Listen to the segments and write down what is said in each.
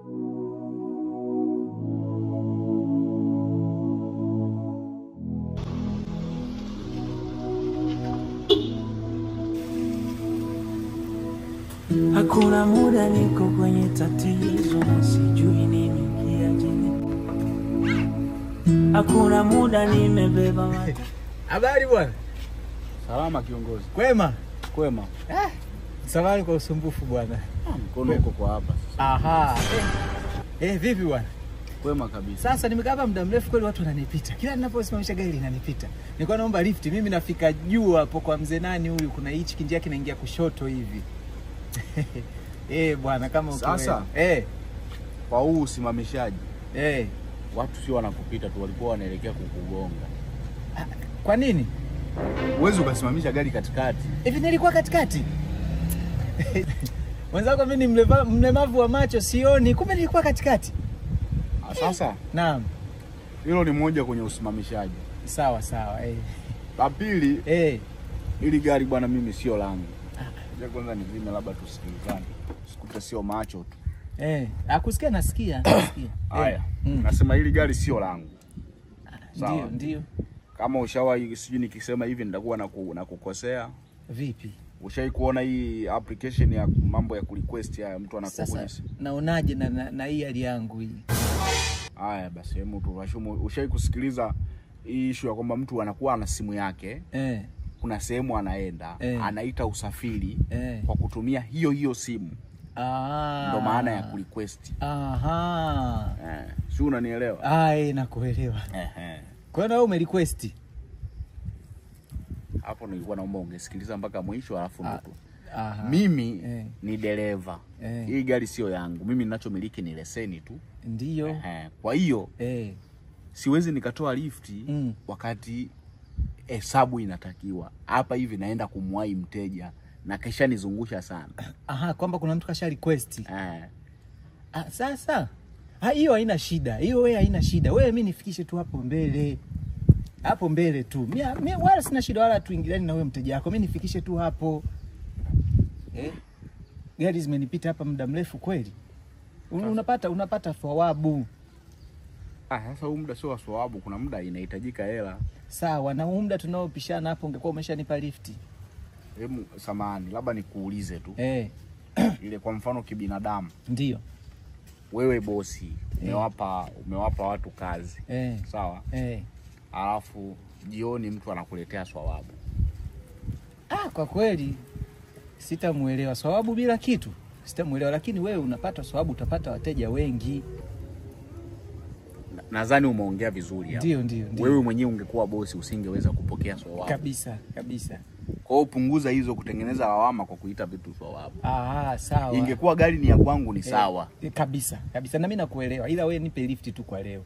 Hakuna muda niko kwenye tatizo na sijui nimeingiaje. Hakuna muda nimebeba mata. Habari bwana. Salama kiongozi. Kwema? Kwema. Samahani kwa usumbufu bwana. Mkono uko kwa hapa sasa. Aha. Vipi bwana? Kwema kabisa. Sasa nimekaa hapa muda mrefu kweli, watu wananipita. Kila ninaposimamisha gari linanipita. Nilikuwa naomba lift, mimi nafika juu hapo kwa mzee nani huyu, kuna hichi kinjia kinaingia kushoto hivi. Bwana kama ukiwewe. Sasa kwa huu usimamishaji. Watu sio wanakupita tu, walikuwa wanaelekea kukugonga. Kwa nini? Uwezi ukasimamisha gari katikati. Hivi nilikuwa katikati? Wenzako mimi ni mlemavu wa macho sioni, kumbe nilikuwa katikati. Sasa? Naam. Hilo ni moja kwenye usimamishaji. Sawa sawa. La pili, hili gari bwana mimi sio langu. Je, kwanza nizime labda tusikilizane. Sikute sio macho tu. Akusikia nasikia, nasikia. Haya. Nasema hili gari sio langu. Sawa. Ndio, ndio. Kama ushawahi, sijui nikisema hivi nitakuwa na kukosea. Vipi? Ushawahi kuona hii application ya mambo ya kurequest ya mtu anakuwa? Sasa naonaje na hii hali yangu hii? Haya basi, hebu tuwashumu. Ushawahi kusikiliza hii issue ya kwamba mtu anakuwa ana simu yake? Kuna sehemu anaenda, anaita usafiri kwa kutumia hiyo hiyo simu. Ndio maana ya kurequest. Aha. Si unanielewa? Nakuelewa. Kwa hiyo wewe umerequest? Hapo nilikuwa naomba ungesikiliza mpaka mwisho alafu ndo. Mimi ni dereva. Hii gari sio yangu. Mimi ninachomiliki ni leseni tu. Ndio. Kwa hiyo siwezi nikatoa lift wakati hesabu inatakiwa. Hapa hivi naenda kumwahi mteja na kisha nizungusha sana. Aha, kwamba kuna mtu kasha request. Sasa hiyo haina shida. Hiyo wewe haina shida. Wewe mimi nifikishe tu hapo mbele. Hapo mbele tu. Mimi wala sina shida wala tuingiliane na wewe mteja wako. Mimi nifikishe tu hapo. Gari zimenipita hapa muda mrefu kweli. Unapata thawabu. Sasa huu muda sio wa thawabu, kuna muda inahitajika hela. Sawa, na huu muda tunaopishana hapo ungekuwa umeshanipa lift. Hebu samahani, labda nikuulize tu. Ile kwa mfano kibinadamu. Ndio. Wewe bosi, umewapa watu kazi. Sawa? Alafu jioni mtu anakuletea thawabu. Kwa kweli sitamuelewa. Thawabu bila kitu sitamuelewa, lakini wewe unapata thawabu, utapata wateja wengi. Nadhani umeongea vizuri hapo. Ndio, ndio, ndio. Wewe mwenyewe ungekuwa bosi usingeweza kupokea thawabu. Kabisa, kabisa. Kwa hiyo punguza hizo kutengeneza lawama kwa kuita vitu thawabu. Sawa. Ingekuwa gari ni ya kwangu ni sawa. Kabisa, kabisa. Na mimi nakuelewa. Ila wewe nipe lift tu kwa leo.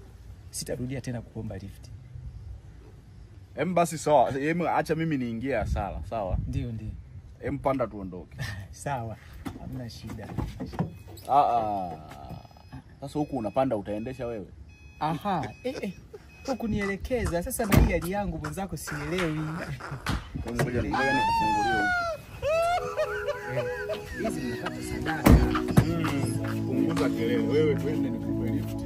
Sitarudia tena kuomba lift. Basi sawa. Acha mimi niingie hasara, sawa? Ndio, ndio. Panda tuondoke. Sawa. Hamna shida. Sasa huku unapanda utaendesha wewe? Aha, huku nielekeza. Sasa na hii hali yangu mwenzako sielewi. Ngoja nikufungulie huku. Hizi ninapata sadaka. Punguza kelele. Wewe twende nikupe lift.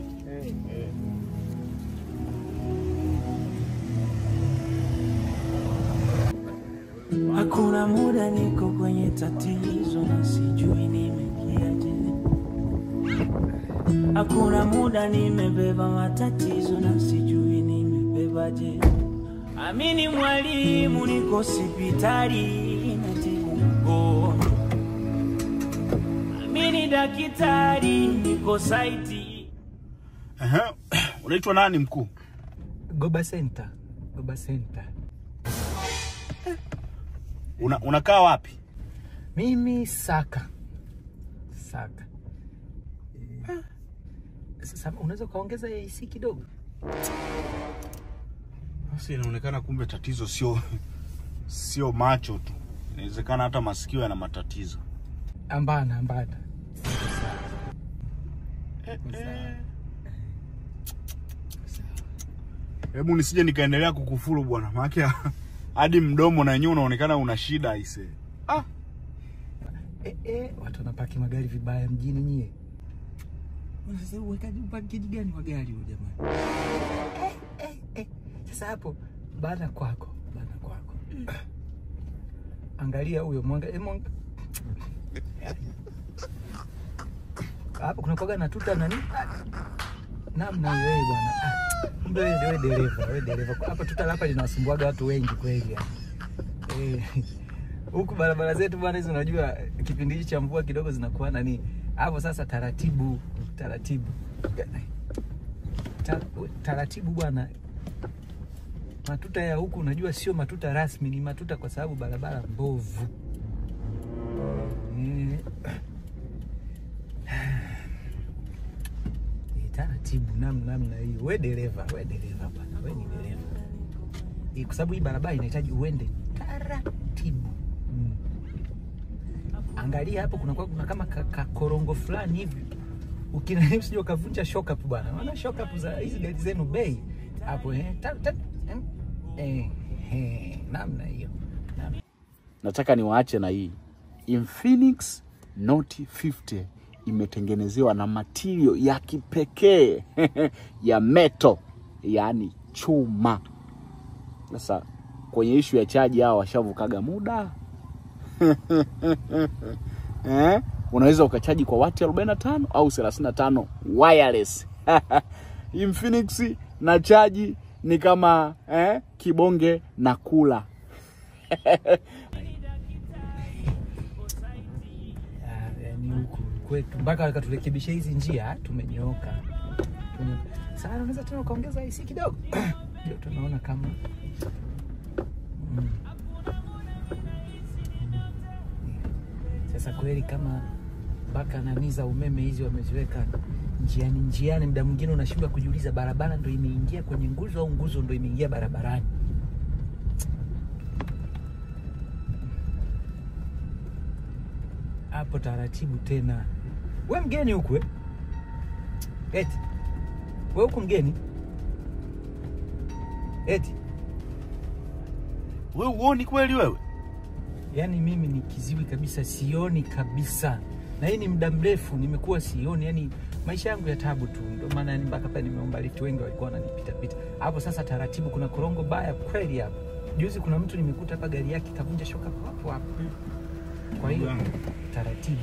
Hakuna muda niko kwenye tatizo na sijui nimeingiaje. Hakuna muda nimebeba matatizo na sijui nimebebaje. Amini mwalimu niko hospitali natibu mgonjwa. Amini daktari niko saiti. Unaitwa nani mkuu? Goba Center. Goba Center. Unakaa wapi? Mimi Saka. Saka. Sasa unaweza kaongeza AC kidogo? Sasa inaonekana kumbe tatizo sio macho tu. Inawezekana hata masikio yana matatizo. Ambana. Hebu nisije nikaendelea kukufuru bwana. Maana hadi mdomo na yenyewe unaonekana una shida aise. Watu wanapaki magari vibaya mjini nyie. Sasa uwekaji upakeji gani wa gari huyo jamani? Sasa hapo bana kwako, bana kwako. Angalia huyo mwanga, mwanga. Hapo kuna kwaga na tuta nani? Namna wewe bwana. Kumbe wewe dereva, wewe dereva. Hapa tuta hapa linawasumbuaga watu wengi kweli yani. Huku barabara zetu bwana hizo unajua kipindi hichi cha mvua kidogo zinakuwa nani. Hapo sasa taratibu, taratibu. Taratibu bwana. Matuta ya huku unajua sio matuta rasmi, ni matuta kwa sababu barabara mbovu. Taratibu namna hiyo. Wewe dereva, wewe dereva bwana, wewe ni dereva. Kwa sababu hii barabara inahitaji uende taratibu. Angalia hapo kuna kama kakorongo fulani hivi. Ukinani usije ukavunja shock up bwana. Maana shock up za hizi gari zenu bei hapo namna hiyo. Nataka niwaache na hii Infinix Note 50 imetengenezewa na material ya kipekee ya metal, yani chuma. Sasa kwenye issue ya chaji hao washavukaga muda. Unaweza ukachaji kwa wati 45 au 35 wireless. Infinix na chaji ni kama kibonge na kula. Yani huku kwetu mpaka wakaturekebisha hizi njia tumenyooka. Sasa unaweza tena ukaongeza IC kidogo. Ndio tunaona kama Sasa kweli kama mpaka nani za umeme hizi wameziweka njiani njiani, muda mwingine unashindwa kujiuliza barabara ndio imeingia kwenye nguzo au nguzo ndio imeingia barabarani. Hapo taratibu tena. We mgeni huku eh? Eti. We huku mgeni? Eti. Wewe uoni kweli wewe? Yaani mimi ni kiziwi kabisa, sioni kabisa. Na hii ni muda mrefu nimekuwa sioni, yani maisha yangu ya tabu tu. Ndio maana yani mpaka hapa nimeomba lift, wengi walikuwa wananipita pita. Hapo sasa taratibu, kuna korongo baya kweli hapo. Juzi kuna mtu nimekuta hapa gari yake kavunja shoka hapo hapo. Kwa hiyo taratibu.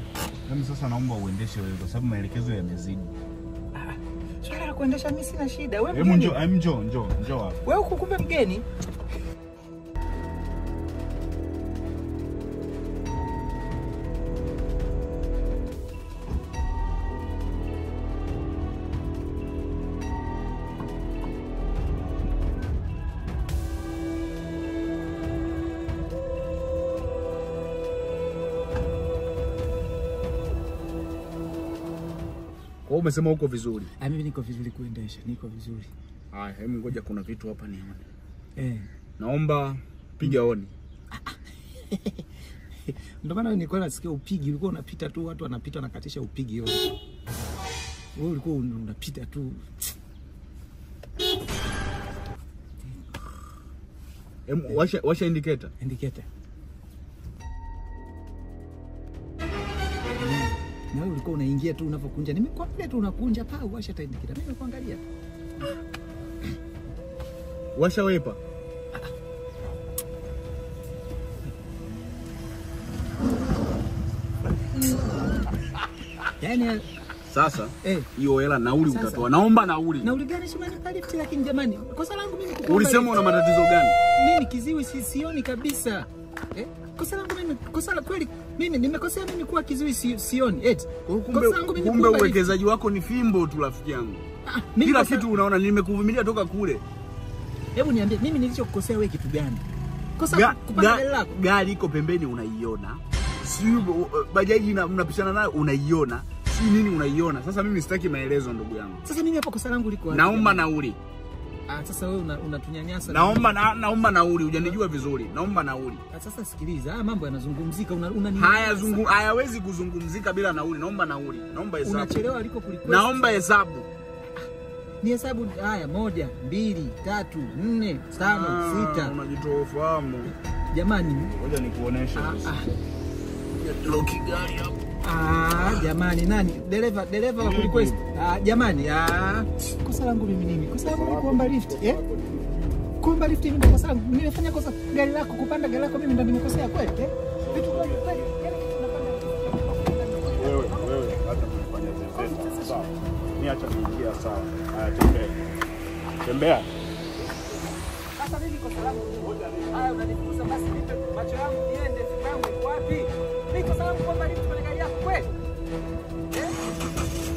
Mimi sasa naomba uendeshe wewe kwa sababu maelekezo yamezidi. Swala la kuendesha mimi sina shida. Wewe mgeni. Hebu njoo hapa. Wewe huku kumbe mgeni? Kwa umesema uko vizuri. Mimi niko vizuri kuendesha, niko vizuri. Haya, hebu ngoja kuna vitu hapa nione. Naomba piga honi. Ndio maana nilikuwa nasikia upigi, ulikuwa unapita tu, watu wanapita wanakatisha upigi yote. Wewe ulikuwa unapita tu. Hebu washa indicator. Indicator. Na wewe ulikuwa unaingia tu unapokunja. Nimekuambia tu unakunja pa washa ta indicator. Mimi nimekuangalia. Washa wepa. Yaani sasa hiyo hela nauli utatoa. Naomba nauli. Nauli gani? Si unanipa lift lakini jamani. Kosa langu mimi kukuomba. Ulisema una matatizo gani? Mimi kiziwi sioni kabisa. Kosa langu mimi, kosa la kweli mimi nimekosea mimi kuwa kiziwi sioni. Eti. Kosa langu mimi, kumbe uwekezaji wako ni fimbo tu rafiki yangu. Kila kitu unaona nimekuvumilia toka kule. Hebu niambie mimi nilichokukosea wewe kitu gani? Kosa kupanda gari lako. Gari iko pembeni unaiona. Si bajaji mnapishana nayo unaiona. Si nini unaiona. Sasa mimi sitaki maelezo ndugu yangu. Sasa mimi hapo kosa langu liko wapi? Naomba nauli. Sasa wewe unatunyanyasa. Naomba naomba nauli, hujanijua vizuri. Naomba nauli. Sasa sikiliza, haya mambo yanazungumzika, una hayawezi kuzungumzika bila nauli. Naomba nauli. Naomba hesabu. Unachelewa aliko kulikwenda. Naomba hesabu. Ni hesabu haya 1 2 3 4 5 6. Unajitoa ufahamu. Jamani, ngoja nikuoneshe sasa. Loki gari hapo. Jamani nani? Dereva wa request. Jamani, kosa langu mimi nini? Kosa langu ni kuomba lift, eh? Kuomba lift mimi ndo kosa langu. Nimefanya kosa gari lako, kupanda gari lako mimi ndo nimekosea kweli, eh? Vitu gani kweli? Yaani unapanda wewe hata kunifanya zezeta. Sawa. Ni acha kuingia sawa. Haya tembea. Tembea. Sasa mimi kosa langu. Haya unanifukuza basi nipe macho yangu niende, simu yangu iko wapi? Mimi kosa langu kuomba lift kwenye gari yako kweli? Eh?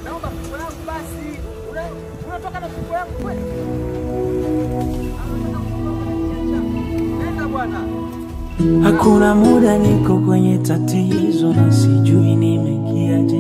Naomba funguo yangu basi. Unatoka na funguo yangu kweli? Nenda bwana. Hakuna muda niko kwenye tatizo na sijui nimekiaje.